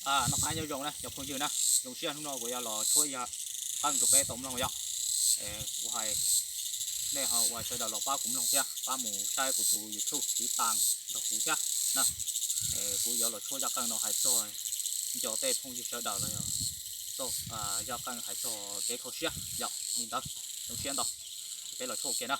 Noj qab nyob zoo na cov phooj ywg na, zoo siab hnub no kuv yuav los tshuab yaj qeej rau peb tau mloog yom. Kuv hais nej ho uas sawv daws los pab kuv mloog thiab pab mus saib kuv tus YouTube tiv tas nrog kuv thiab na. Kuv yuav los tshuab yaj qeej no hais txog nco tej phooj ywg sawv daws los yog txog yaj qeej hais txog kev kho siab yom. Li ntawd, zoo siab ntau, peb los tshuab ua ke na.